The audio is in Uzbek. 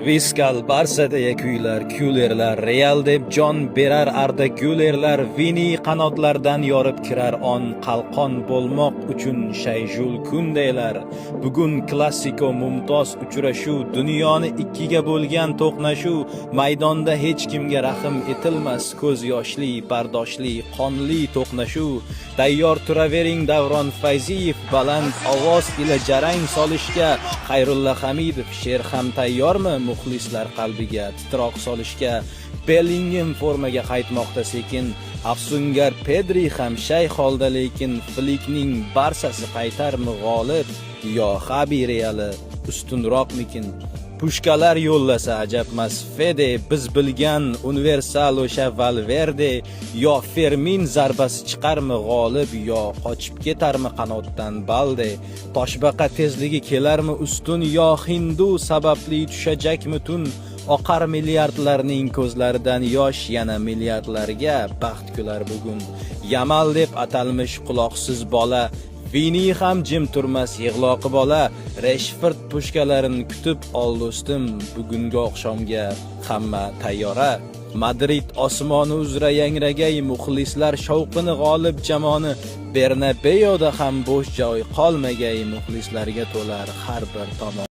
Visca el Barça deya kuylar kulerlar, Real deb jon berar Arda Gülerlar, Vini qanotlardan yorib kirar on, qalqon bo'lmoq uchun Shayjul Kundelar. Bugun Klassiko, mumtoz uchrashuv, dunyoni ikkiga bo'lgan to'qnashuv, maydonda hech kimga rahm etilmas, ko'z yoshli, bardoshli, qonli to'qnashuv. Tayyor turavering Davron Fayziyev baland ovoz ila jarang solishga, Xayrulla Hamidov sher ham tayyormi muxlislar qalbiga titroq solishga? Bellingem formaga qaytmoqda sekin, afsungar Pedri ham shay holda, lekin Flikning Barsasi qaytarmi g'olib yo Xabi Reali ustunroqmikin? Pushkalar yo'llasa ajabmas Fede, biz bilgan universal o'sha Valverde, yo Fermin zarbasi chiqarmi g'olib yo qochib ketarmi qanotdan Balde? Toshbaqa tezligi kelarmi ustun yo hindu sababli tushajakmi tun? Oqar milliardlarning ko'zlaridan yosh, yana milliardlarga baxt kular bugun. Yamal deb atalmish quloqsiz bola, Vini ham jim turmas yig'loqi bola, Reshford pushkalarini kutib ol do'stim, bugungi oqshomga hamma tayyora. Madrid osmoni uzra yangragay muxlislar shovqini g'olib jamoani, Bernabeoda ham bo'sh joy qolmagay, muxlislarga to'lar har bir tomon.